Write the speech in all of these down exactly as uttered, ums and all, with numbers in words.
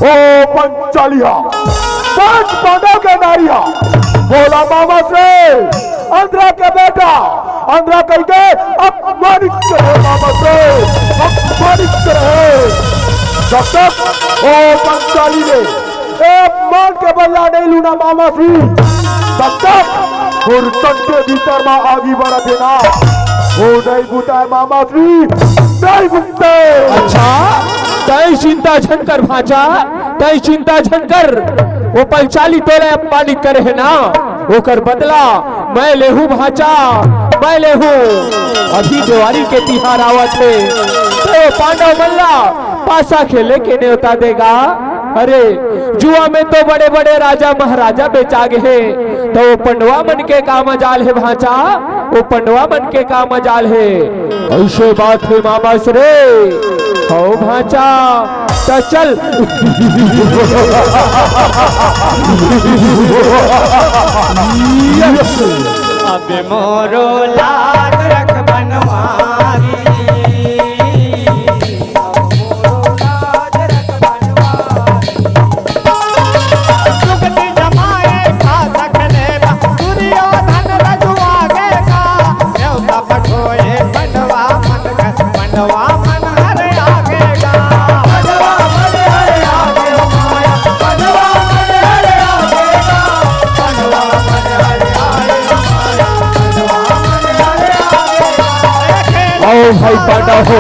ओ पंचालिया, पांच पांडव के नारी हा, बोला मामा श्री, अंधरा के बेटा, अंधरा कहिके अपमानित करे मामा श्री, अपमानित करे। जब तक ओ पंचाली ने ए अपमान के बदला नहीं लूना मामा श्री, तब तक हुरतन के भीतर मा आगी बरत हे ना, वो नहीं बुताय मामा श्री, नहीं बुताय। अच्छा, तय चिंता झन कर भांचा, तय चिंता झन कर। वो पंचाली तोला अपमानित करे हे ना, ओकर बदला मैं लेहूं भांचा, मैं लेहूं। अभी देवारी के तिहार आवत हे, तो पांडव मन ला पासा खेले के नेवता देगा। अरे, जुआ में तो बड़े-बड़े राजा महाराजा बेचा गे हे, तो वो पंडवा मन के का मजाल हे भांचा, वो पंडवा मन के का मजाल हे। ऐसे बात हे मामा श्री, हो भांचा, त चल। अब मोरो लाज रख बनवारी। आओ भाई पांडव हो,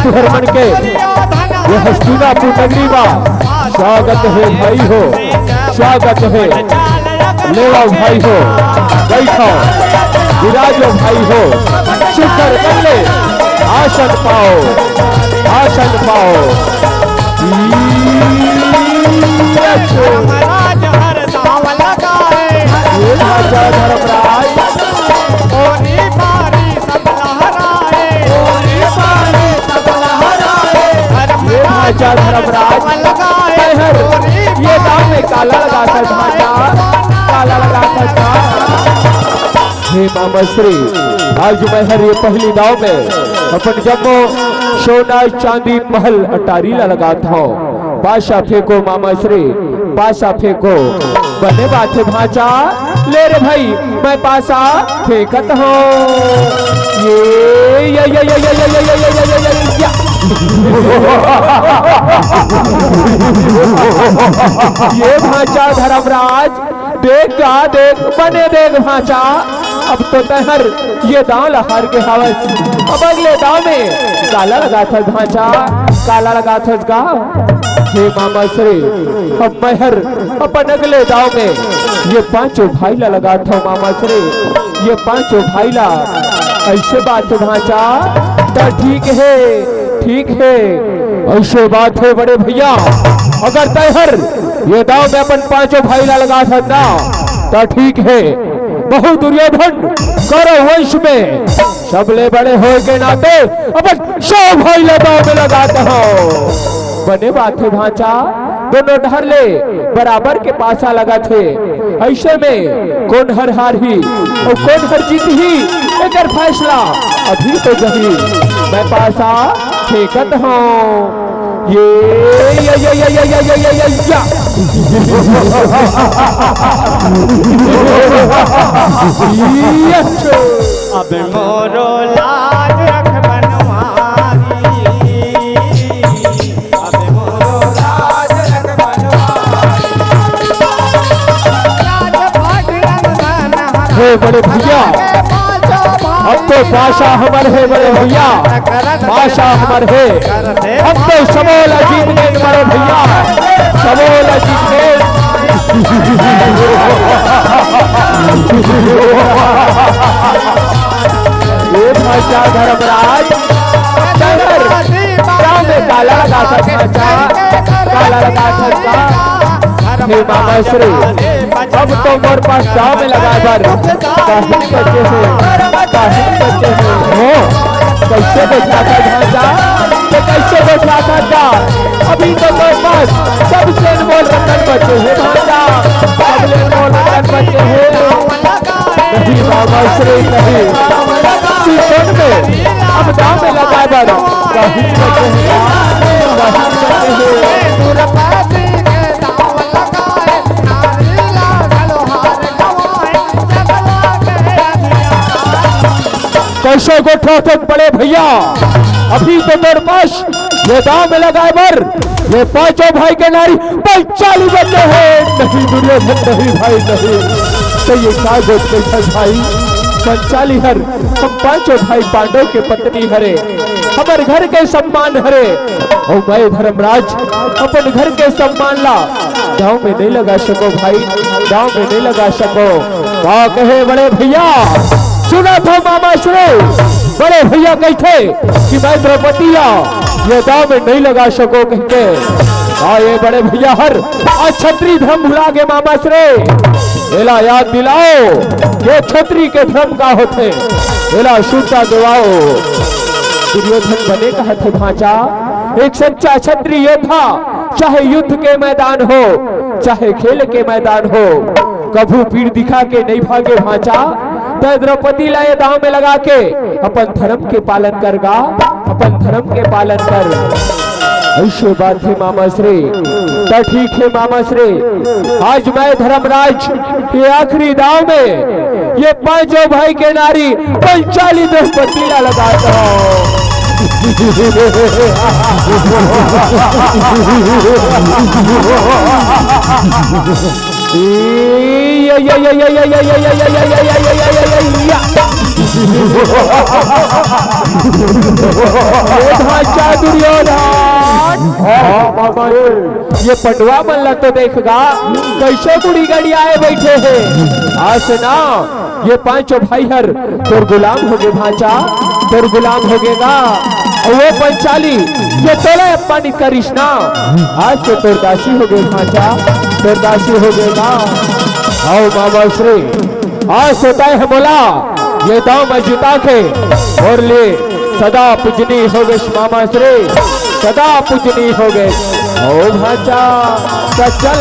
तुहर मन के ये हस्तिनापुर नगरी मा स्वागत हे भाई हो, स्वागत हे। लेवा भाई हो, बैठो, विराजो भाई हो, सुंदर कर ले, आसन पाओ, आसन पाओ। ये राजा धर्मराज। ये भांचा धर्मराज, तैहर ये दांव में काला लगाथस भांचा, काला लगाथस का? हे मामा श्री, आज मैं हर ये पहली दांव में अपन जम्मो सोना चांदी महल अटारी ला लगात हंव। पासा फेंको मामा श्री, पासा फेंको। बने बात हे भांचा, ले रे भाई, मैं पासा फेंकत हंव। ये, ये, ये, या। ये भांचा धर्मराज, देख गा, देख, बने देख भांचा, अब तो तैहर ये दांव ला हार गे हवस। अब अगले दांव में काला लगाथस भांचा, काला लगाथस गा। हे मामा श्री, अब मैं हर अपन अगले दांव में ये पांचों भाई ला लगाथंव मामा श्री, ये पांचों भाई ला। ऐसे बात हे भांचा, त ठीक हे, ठीक हे। ऐसे बात हे बड़े भैया, अगर तैहर ये दांव में अपन पांचों भाई ला लगाथस ना, त ठीक हे। बहुत दुर्योधन कौरव वंश में सबले बड़े होय के नाते अपन सब भाई ला दांव में लगात हंव। बने बात हे भांचा, दोनों डहर ले बराबर के पासा लगत हे। ऐसे में कोन हर हारही अउ कोन हर जीतही, एकर फैसला अभी हो जाही। मैं पासा फेंकत हंव। ये, ये, या। ये। अब मोरो लाज रख बनवारी। अब मोरो लाज रख बनवारी। हे बड़े भैया, अब तो पासा हमर हे बड़े भैया, पासा हमर हे। अब तो समूह ला जीत गेन बड़े भैया, समूह ला जीत गेन। ये भांचा धर्मराज, चंद्र, दांव में काला लगाथस भांचा, काला लगाथस का? हे मामा श्री, अब तो मोर पास दांव में लगाय बर काहीच बचे हे, काहीच बचे हे। हो, कइसे बैठाथस भांचा? त कइसे बैठाथस का? अभी तो मोर पास सबसे अनमोल रतन बचे हे भांचा, सबले अनमोल रतन बचे हे। नहीं मामा श्री नहीं, चितवन में अब दांव में लगाय बर काहीच बचे हे, काहीच बचे हे। सौ गोठा तक बड़े भैया, अभी तो तोर पास ये दांव में लगाए बर ये पांचों भाई के नारी पंचाली बचे हे। नहीं दुर्योधन, नहीं भाई, नहीं। तो ये का गोठ के भाई, पंचाली हर हम पांचों भाई पांडव के पत्नी हरे, हमर घर के सम्मान हरे। अउ मैं धर्मराज अपन घर के सम्मान ला दांव में नहीं लगा सकों भाई, दांव में नहीं लगा सकों। का कहे बड़े भैया, सुनत हव मामा श्री, बड़े भैया कहिथे कि मैं द्रौपदी ला ये दांव में नहीं लगा सकों कहिके। का ये बड़े भैया हर आज छत्री धर्म भुला गे मामा श्री। एला याद दिलाओ, ये छत्री के धर्म का होथे, एला सुरता देवाओ। दुर्योधन बने कहत हे भांचा, एक सच्चा छत्री योद्धा, चाहे युद्ध के मैदान हो, चाहे खेल के मैदान हो, कभू पीठ दिखा के नहीं भागे भांचा। तैं द्रौपदी ला ये दांव में लगा के अपन धर्म के पालन कर गा, अपन धर्म के पालन कर। ऐसे बात हे मामा श्री, त ठीक हे मामा श्री, आज मैं धर्मराज ये आखिरी दांव में ये पांचों भाई के नारी पंचाली द्रौपदी ला लगाता हूँ। ये भांचा दुर्योधन, ये पंडवा मन ला तो देख गा, कैसे गुड़ी गड़ियाए बैठे हे। आज से ना ये पांचों भाई हर तोर गुलाम होगे भांचा, तोर गुलाम होगे गा। अउ वो पंचाली ये तोला अपमानित करिस ना, आज से तोर दासी होगे भांचा, तोर दासी होगे गा। हव मामा श्री, आज से तैं ह मोला ये दांव में जिता के मोर लिए सदा पूजनी होगेस मामा श्री, सदा पूजनी होगेस। ओ भांचा, त चल।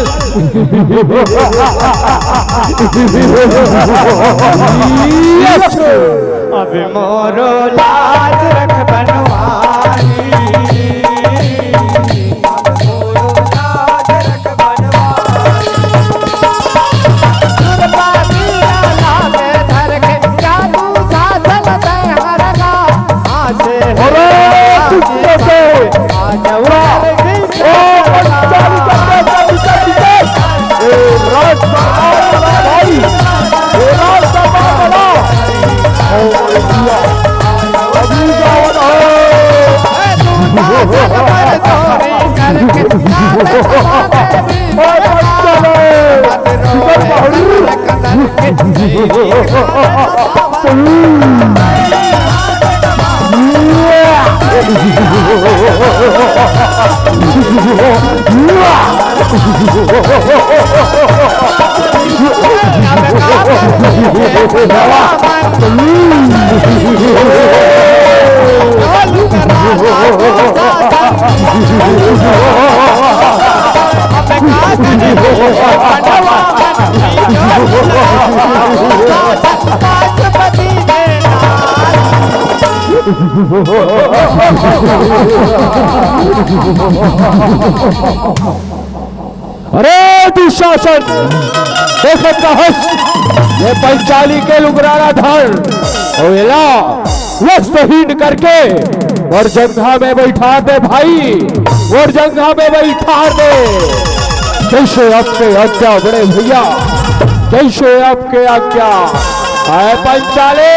अब मोरो लाज रख बनवारी। अरे दुशासन, देखत का हस, ये पंचाली के लुगरारा धर, अउ एला वस्त्रहीन करके मोर जंघा में बैठार दे भाई, मोर जंघा में बैठार दे। जैसे आपके आज्ञा बड़े भैया, जैसे आपके आज्ञा। आए पंचाले।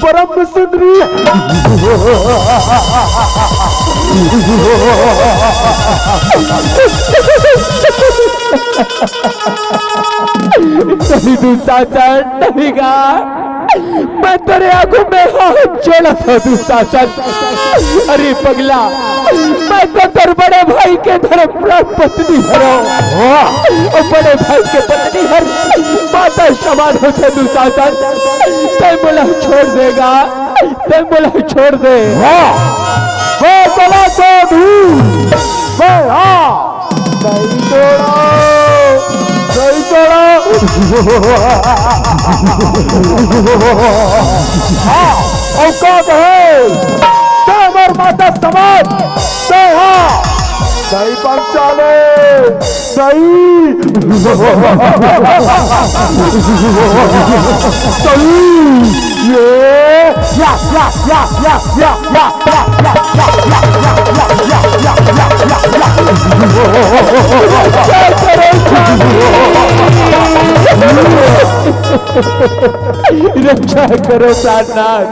परम सुंदरी। नहीं दुशासन, नहीं गा। मैं तोरे आगू में हाथ जोड़त हंव दुशासन। अरे पगला, मैं तो तोर बड़े भाई के धर्मप्राण पत्नी हरंव। अउ बड़े भाई के पत्नी हर माता समान होथे दुशासन। तैं मोला छोड़ दे गा, तैं मोला छोड़ दे। हाँ, हाँ, चला तो भी। मैं, हाँ। नहीं छोड़ा, नहीं छोड़ा। हाँ। अउ का कहे, तैं मोर माता समान, तैं हा नहीं पंचाले, नहीं। नहीं। ये या, या, या। रक्षा करो प्राणनाथ।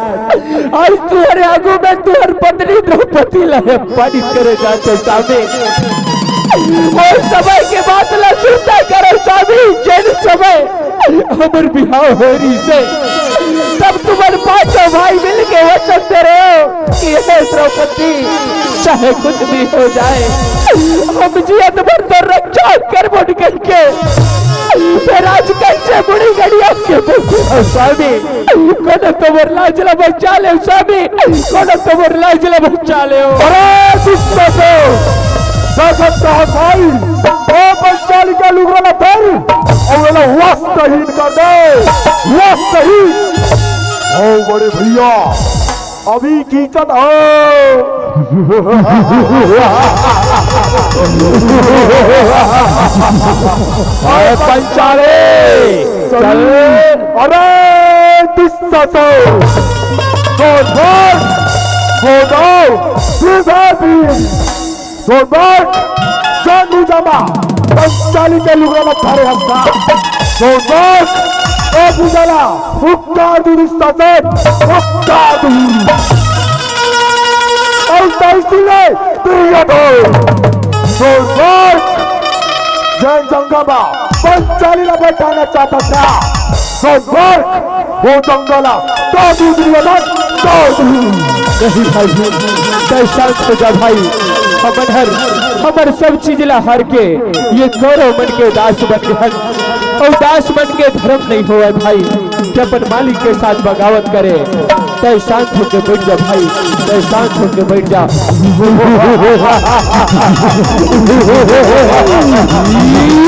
आज तुहरे आगू में तुहर पत्नी द्रौपदी ला अपमानित करे जात हे स्वामी। ओ समय के बात ला सुरता करो स्वामी, जेन समय हमर बिहाव होय रहिसे, तब तुमन पांचों भाई मिल के वचन दे रहे हो कि हे द्रौपदी, चाहे कुछ भी हो जाए, हम जियत भर तो रक्षा करबो करके। फेर आज कइसे मुड़ी गड़िया के बइठे हो स्वामी? कोनो तो मोर लाज ला बचा ले स्वामी, कोनो तो मोर लाज ला बचा ले। अरे दुष्ट से, देखत कहा भाई, ओ पंचाली के लुगरा ला धर, अउ एला वस्त्रहीन कर दे, वस्त्रहीन। ओ बड़े भैया, अभी खींचत हो। अरे पंचाले, चल। अरे दुष्ट से, सोनभर, गोदाव, दुधापी, सोनभर, जानू जमा, पंचाली के लुगरा ला थारे हंसना। सोनभर, ओ बुझाला, हुक्का दूरी सजन, हुक्का दूरी। और तैसी ले, तू ये दो। सोनभर, जैन जंगमा, पंचाली ला बैठाना चाहता था। सोनभर, वो जंगला, तो दूसरी वाला, तो दूसरी। नहीं भाई, तैं शांत हो जा भाई। हमन हर, हमर सब चीज ला हार के ये कौरव मन के दास बन गए हन। अउ दास मन के धर्म नहीं होवय भाई, कि अपन मालिक के साथ बगावत करे। तैं शांत होके बैठ जा भाई, तैं शांत होके बैठ जा।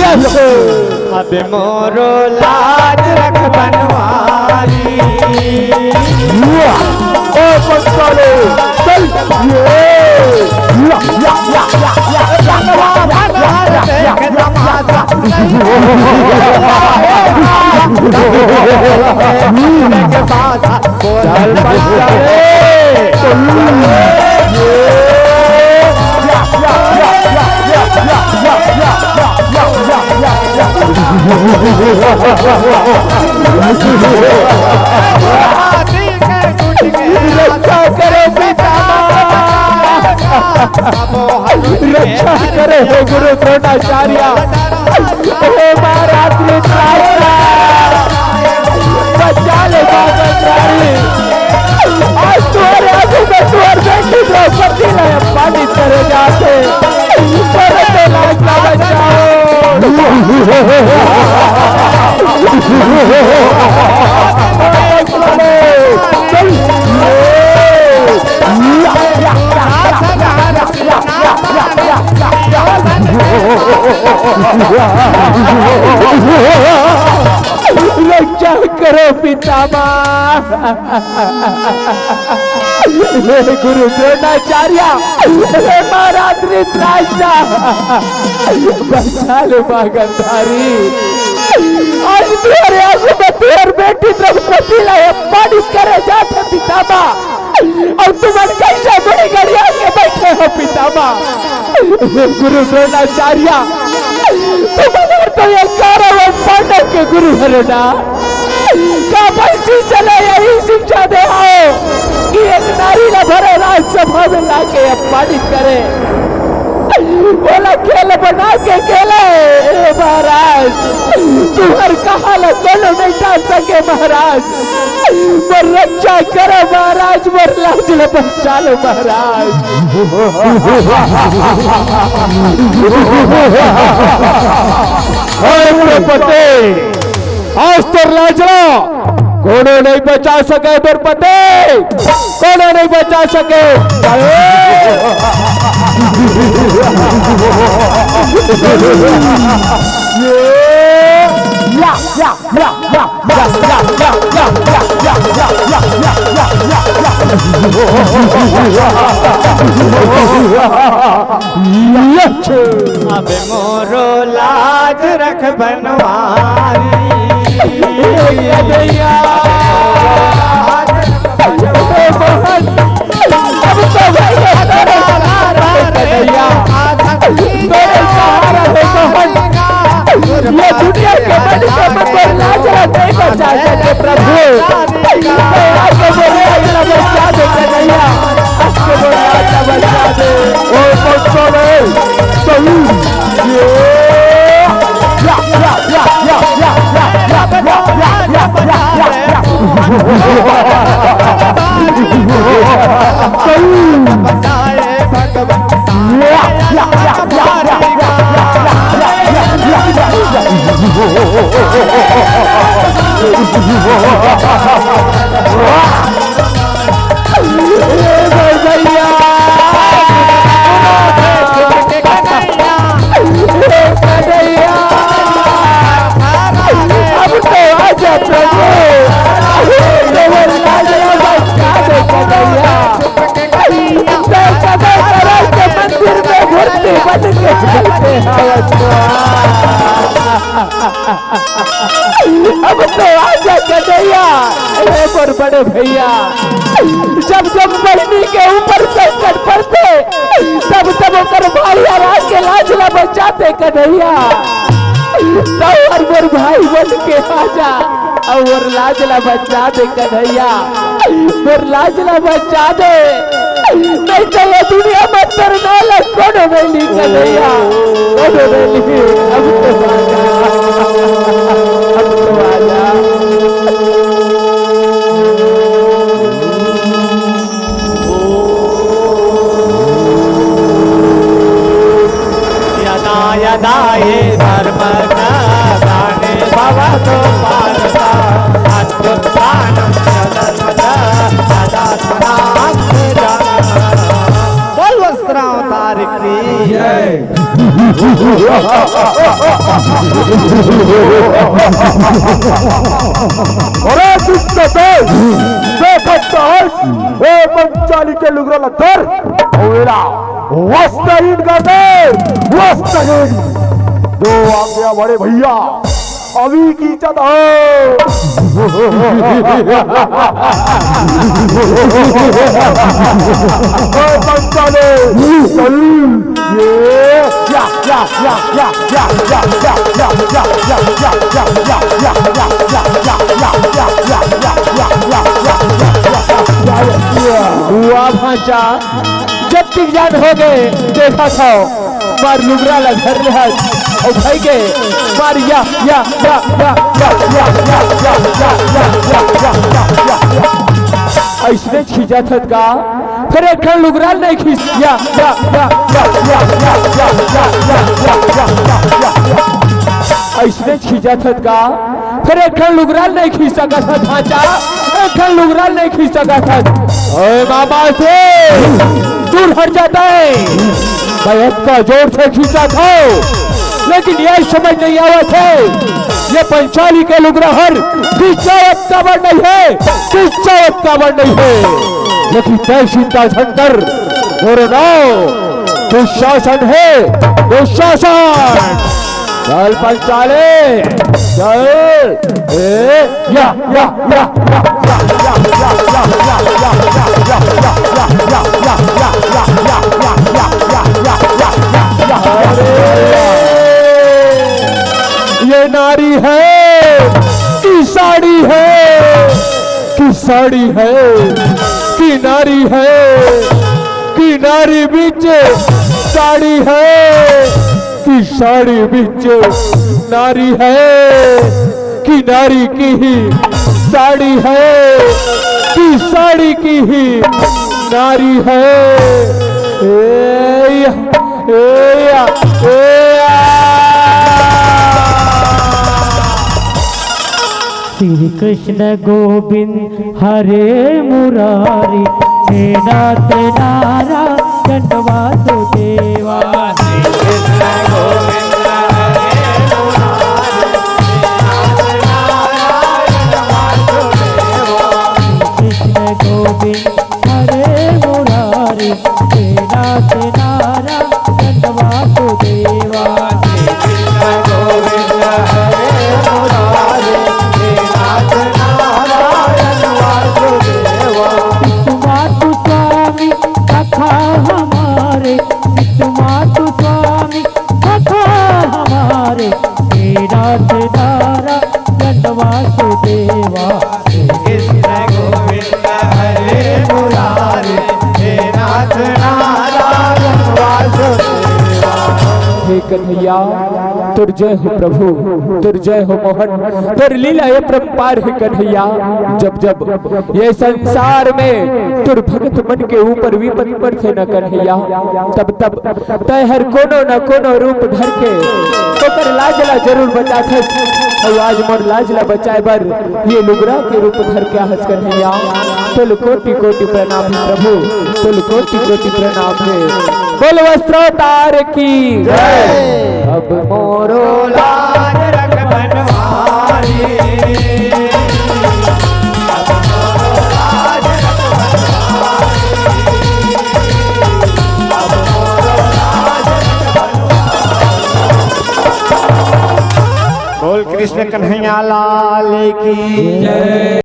Yes! अबे मोरो लाज रख बनवारी। ओ पंचाले, चल। ये। या, या, या। चल पंचाले। रक्षा करे पितामह, रक्षा करे हे गुरु द्रोणाचार्य। हे महाराज धृतराष्ट्र, बचा ले बाबा। आज तुहरे आगू में तुहर बेटी द्रौपदी ला अपमानित करे जात हे। तुहरे तो लाज ना बचाओ। रक्षा करो पितामह। हे गुरु द्रोणाचार्य, हे महाराज धृतराष्ट्र, बचा ले माँ गांधारी। आज तुहरे आगू में तुहर बेटी द्रौपदी ला अपमानित करे जात हे पितामह। अउ तुमन कइसे मुड़ी गड़िया के बइठे हो पितामह? गुरु द्रोणाचार्य, तुमन तो ये कौरव अउ पांडव के गुरु हरो ना। का बंसी चले यही शिक्षा दे हो कि एक नारी ला भरे राजसभा में लाके अपमानित करे? ओला खेल बना के खेले, हे महाराज, तुहर कहा ला कोनो नहीं टाल सके महाराज। मोर रक्षा करो महाराज, मोर लाज ला बचा लो महाराज। हे द्रौपदी, आज तोर लाज ला कोनो नहीं बचा सके द्रौपदी, कोनो नहीं बचा सके। ये या, या, या, या। अब मोरो लाज रख बनवारी। ये दुनिया के मनुष्य को कोई लाज नहीं बचा सके प्रभु। दया के बोले अगला बचा दे कन्हैया। आज के बोले अगला बचा दे। ओ भक्तों रे, सही। ये। या, या, या। सही। ए भैया, ए कन्हैया, अब तो आजा प्रभु, अब तो वो लाज ना बचा दे कन्हैया। तो सदा करम के मंदिर में मूर्ति बन के बैठे हैं। अब तो आजा कन्हैया, ए मोर बड़े भैया, जब जब बहिनी के ऊपर संकट पड़थे, तब तब ओकर भाई हर आके लाज ला बचाथे कन्हैया। तब हर मोर भाई बन के आजा, अउ मोर लाज ला बचा दे कन्हैया, मोर लाज ला बचा दे। नहीं तो ये दुनिया में तोर नाम ला कोनो नहीं लिखा भैया, कोनो नहीं लिखा। अब तो आजा, अब तो आजा। यदा यदा हे धर्मस्य ग्लानिर्भवति भारत, अभ्युत्थानम् अधर्मस्य तदात्मानम्। बोल वस्त्रावतार की जय। अरे दुष्ट देश, बेफत्ता, ए पंचाली के लुगरा ला धर, ओला वस्त्रहीन कर दे, वस्त्रहीन। दो आ गया बड़े भैया, अभी खींचा था। ओ पंचाली, चल। ये, या, या, या। वाह भांचा, जब तक जान हो गए, देखा था, मार लुगरा ला घर ले हस, ओ भाई के, मार या, या, या, या। अइसने खींचत हस का? फेर एक ठन लुगरा ल नहीं खींच, या, या, या। अइसने खींचत हस का? फेर एक ठन लुगरा ल नहीं खींच सकत हस भांचा, एक ठन लुगरा ल नहीं खींच सकत हस। ओए मामा से दूर हट जाता है। मैं इतना जोर से खींचा था, लेकिन ये समझ नहीं आवत हे, ये पंचाली के लुगरा हर खींचावत काबर नहीं हे, खींचावत काबर नहीं हे। लेकिन तय चिंता झन कर, मोरो नाव दुशासन हे, दुशासन। चल पंचाली, चल। ए, या, या, या। अरे, ये नारी है कि साड़ी है, कि साड़ी है, कि नारी है, कि नारी बीच साड़ी है, कि साड़ी बीच नारी है, कि नारी की ही साड़ी है, कि साड़ी की ही नारी है। ए या, ए या, ए या। श्री कृष्ण गोविंद हरे मुरारी, हे नाथ नारायण वासुदेवा। श्री कृष्ण गोविंद तोर जय हो प्रभु, तोर जय हो मोहन, तोर लीला अपरंपार हे कन्हैया। जब जब ये संसार में तोर भगत मन के ऊपर विपत पड़थे न कन्हैया, तब तब तैं हर कोनो न कोनो रूप धर के ओकर लाज ला जरूर बचाथस। अउ आज मोर लाज ला बचाए बर ये लुगरा के रूप धर के आहस कन्हैया। तोल कोटि कोटि प्रणाम हे प्रभु, तोल कोटि कोटि प्रणाम हे। बोल वस्त्रोतार की जय। अब मोरो लाज रख बनवारी। बोल कृष्ण कन्हैया लाल की जय।